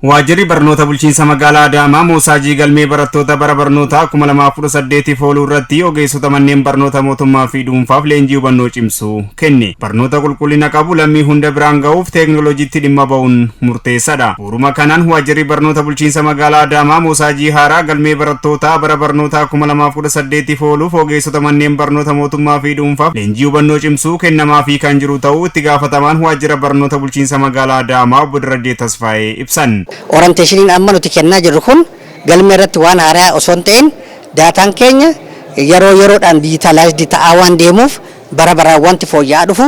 Waajjirri barnoota bulchiinsa magaalaa Adaamaa moosaajii galmee barattoota bara barnootaa 2018 ooluu irratti ogeessota manneen barnoota mootummaa fi dhuunfaaf leenjii hubannoo cimsuu kenne. Barnoota qulqullina qabu lammii hunda biraan ga'uuf teeknooloojiitti dhimma ba'uun murteessaadha. Bu'uuruma kanaan waajjirri barnoota bulchiinsa magaalaa Adaamaa moosaajii haaraa galmee barattootaa bara barnootaa 2018 ooluuf ogeessota manneen barnoota mootummaa fi dhuunfaaf leenjii hubannoo cimsuu kennamaafii kan jiru ta'uu itti gaafatamaan waajjira barnoota bulchiinsa magaalaa Adaamaa obbo Darajjee Tasfaayee ibsan. Orientationiin amma nuti kennaa jirru kun galmee irratti waan haaraa osoo hin ta'in, dataan keenya yeroo yeroodhaan digitalized ta'aa waan deemuuf, bara baraan wanti fooyya'aa dhufu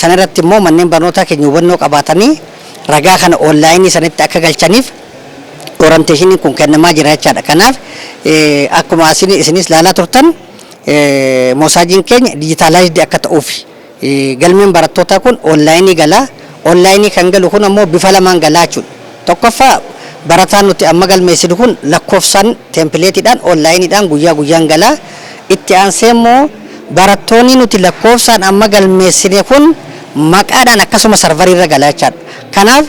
sana irratti immoo manneen barnootaa keenya hubannoo qabaatanii ragaa kana onlineii sanitti akka galchaniif orientationiin kun kennamaa jira jechaadha. Kanaaf akkuma isinis ilaalaa turtan, moosaajiin keenya digitalized akka ta'uuf galmeen barattootaa kun onlineii galaa. Onlineii kan galu kun ammoo bifa lamaan galaa jechuudha. Tokkoffaa, barataan nuti amma galmeessinu kun lakkoofsaan templateiidhaan onlineiidhaan guyyaa guyyaan galaa. Itti aansee immoo barattoonni nuti lakkoofsaan amma galmeessine kun maqaadhaan akkasuma serveriirra galaa jechaadha. Kanaaf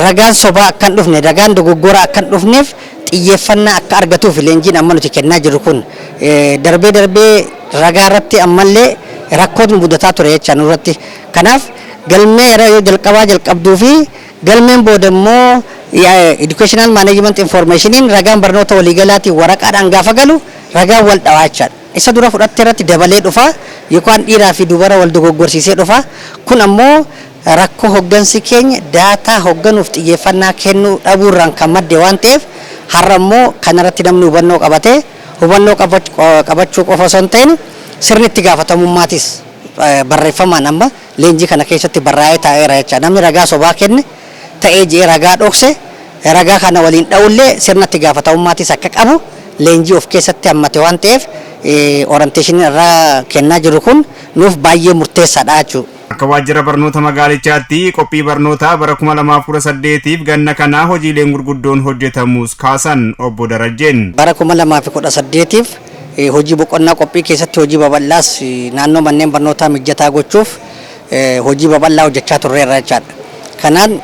ragaan sobaa akka hin dhufne, ragaan dogoggoraa akka hin dhufneef xiyyeeffannaa akka argatuuf leenjiin amma nuti kennaa jirru kun. Darbee darbee ragaa irratti ammallee rakkoon mudataa ture jecha nurratti. Kanaaf galmee yeroo jalqabaa jalqabduu fi galmeen booda immoo educational management informationiin ragaan barnoota waliigalaatiin waraqaadhaan gaafa galu ragaan wal dhawaa jechaadha. Isa dura fudhatte irratti dabalee dhufa yookaan dhiiraa fi dubara wal dogoggorsiisee dhufa. Kun ammoo rakkoo hoggansi keenya data hogganuuf xiyyeeffannaa kennuu dhabuurraan kan madde waan ta'eef, har'a immoo kanarratti namni hubannoo qabatee, hubannoo qabachuu qofa osoo hin ta'in sirni itti gaafatamummaatis barreeffamaan amma leenjii kana keessatti barraa'ee taa'eera jecha. Namni ragaa sobaa kenne ta'ee jee ragaa dhokse, ragaa kana waliin dha'ullee sirna itti gaafatamummaatis akka qabu leenjii of keessatti hammate waan ta'eef, orientationii irraa kennaa jiru kun nuuf baay'ee murteessaadha jechuudha. Akka waajjira barnoota magaalichaatti qophii barnootaa bara 2018f ganna kanaa hojiileen gurguddoon hojjetamus kaasan obbo Darajjeen. Bara 2018f hojii boqonnaa qophii keessatti hojii babal'aas naannoo manneen barnootaa mijataa gochuuf hojii babal'aa hojjechaa turreerra jechaadha. Kanaan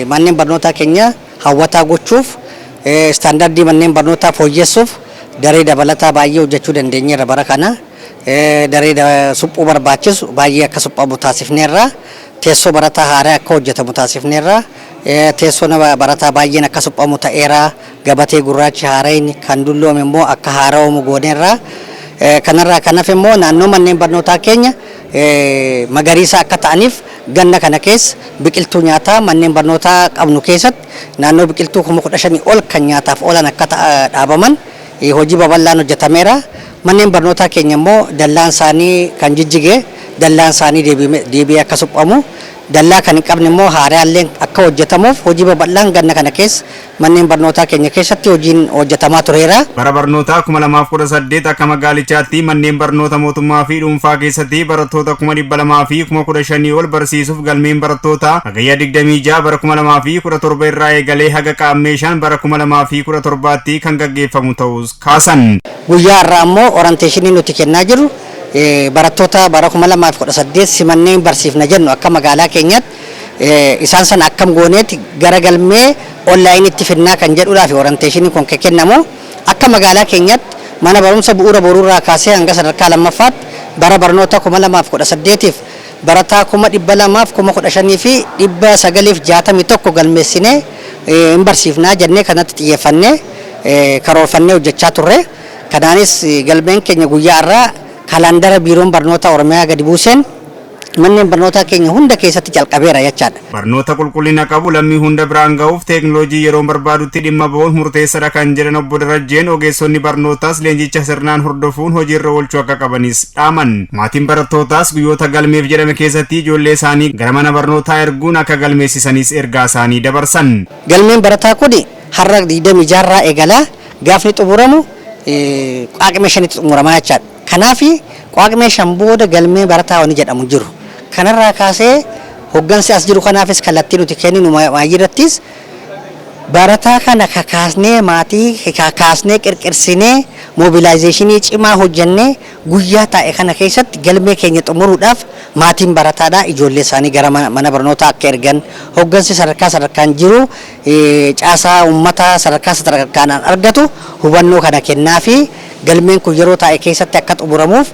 manneen barnootaa keenya hawwataa gochuuf, standardii manneen barnootaa fooyyessuuf daree dabalataa baay'ee hojjechuu dandeenyeerra bara kana. Daree suphuu barbaachisu baay'ee akka suphamu taasifneerra. Teessoo barataa haaraa akka hojjetamu taasifneerra. Teessoo nama barataa baay'een akka suphamu ta'eera. Gabatee gurraachi haaraan kan dulloome immoo akka haara'amu gooneerra. Kanarraa kan hafe immoo naannoo manneen barnootaa keenya magariisa akka ta'aniif ganna kana keessa biqiltuu nyaataa manneen barnootaa qabnu keessatti naannoo biqiltuu 15,000 ol kan nyaataaf oolan akka dhaabaman hojii babal'aan hojjetameera. Manneen barnootaa keenya immoo dallaan isaanii kan jijjige dallaan isaanii deebi'ee akka suphamu, dallaa kan hin qabne immoo haaraalleen akka hojjetamuuf hojii babal'aan ganna kana keessa manneen barnootaa keenya keessatti hojiin hojjetamaa tureera. Bara barnootaa 2018 akka magaalichaatti manneen barnoota mootummaa fi dhuunfaa keessatti barattoota 215,000 ol barsiisuuf galmeen barattoota hagayya 26 bara 2017 irraa eegalee haga Qaammee 5 bara 2017tti kan gaggeeffamu ta'us kaasan. Guyyaa har'aa ammoo orientationii nuti kennaa jirru barattoota bara 2018 simannee barsiifna jennu akka magaalaa keenyaatti isaan sana akkam gooneeti gara galmee onlineiitti finnaa kan jedhudhaa fi orientationii kun kennamu. Akka magaalaa keenyaatti mana barumsa bu'uura boruurraa kaasee hanga sadarkaa lammaffaatti bara barnoota 2018f barataa 215,961 galmeessinee hin barsiifnaa jennee kanatti xiyyeeffannee karoorfannee hojjechaa turre. Kanaanis galmeen keenya guyyaa har'aa kalaandara biiroon barnoota Oromiyaa gadi buuseen manneen barnootaa keenya hunda keessatti jalqabeera jechaadha. Barnoota qulqullina qabu lammii hunda biraan ga'uuf teeknooloojii yeroo barbaadutti dhimma ba'uun murteessaadha kan jedhan obbo Darajjeen, ogeessonni barnootaas leenjicha sirnaan hordofuun hojiirra oolchuu akka qabanis dhaaman. Maatiin barattootaas guyyoota galmeef jedhame keessatti ijoollee isaanii gara mana barnootaa erguun akka galmeessisanis ergaa isaanii dabarsan. Galmeen barataa kun har'a 26rraa eegalaa gaafni xumuramu Qaaqmee 5tti xumuramaa jechaadha. Kanaaf Qaaqmee 5 booda galmee barataa wani jedhamu jiru. Kanarraa kaasee hoggansi as jiru kanaafis kallattii nuti kenninu maayii irrattis Barataa kana kakaasnee, maatii kakaasnee, qirqirsinee, mobilization cimaa hojjennee, guyyaa taa'e kana keessatti galmee keenya xumuruudhaaf maatiin barataadhaa ijoollee isaanii gara mana barnootaa akka ergan, hoggansi sadarkaa sadarkaan jiru caasaa uummataa sadarkaa sadarkaan argatu hubannoo kana kennaa fi galmeen kun yeroo taa'e keessatti akka xumuramuuf,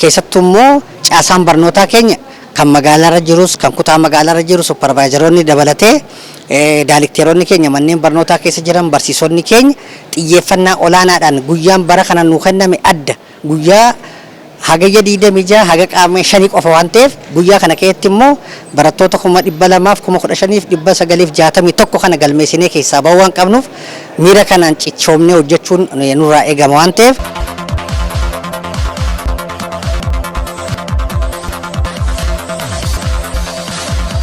keessattuu immoo caasaan barnootaa keenya kan magaalaarra jirus, kan kutaa magaalaarra jiru supervisoronni dabalatee, daayirekteeronni keenya manneen barnootaa keessa jiran, barsiisonni keenya xiyyeeffannaa olaanaadhaan guyyaan bara kana nuu kenname adda, guyyaa Hagayya 26 haga qaama 5 qofa waan ta'eef, guyyaa kana keessatti immoo barattoota 215,961 kana galmeessinee keessaa bahuu waan qabnuuf, miira kanaan cichoomnee hojjechuun nurraa eegama waan ta'eef.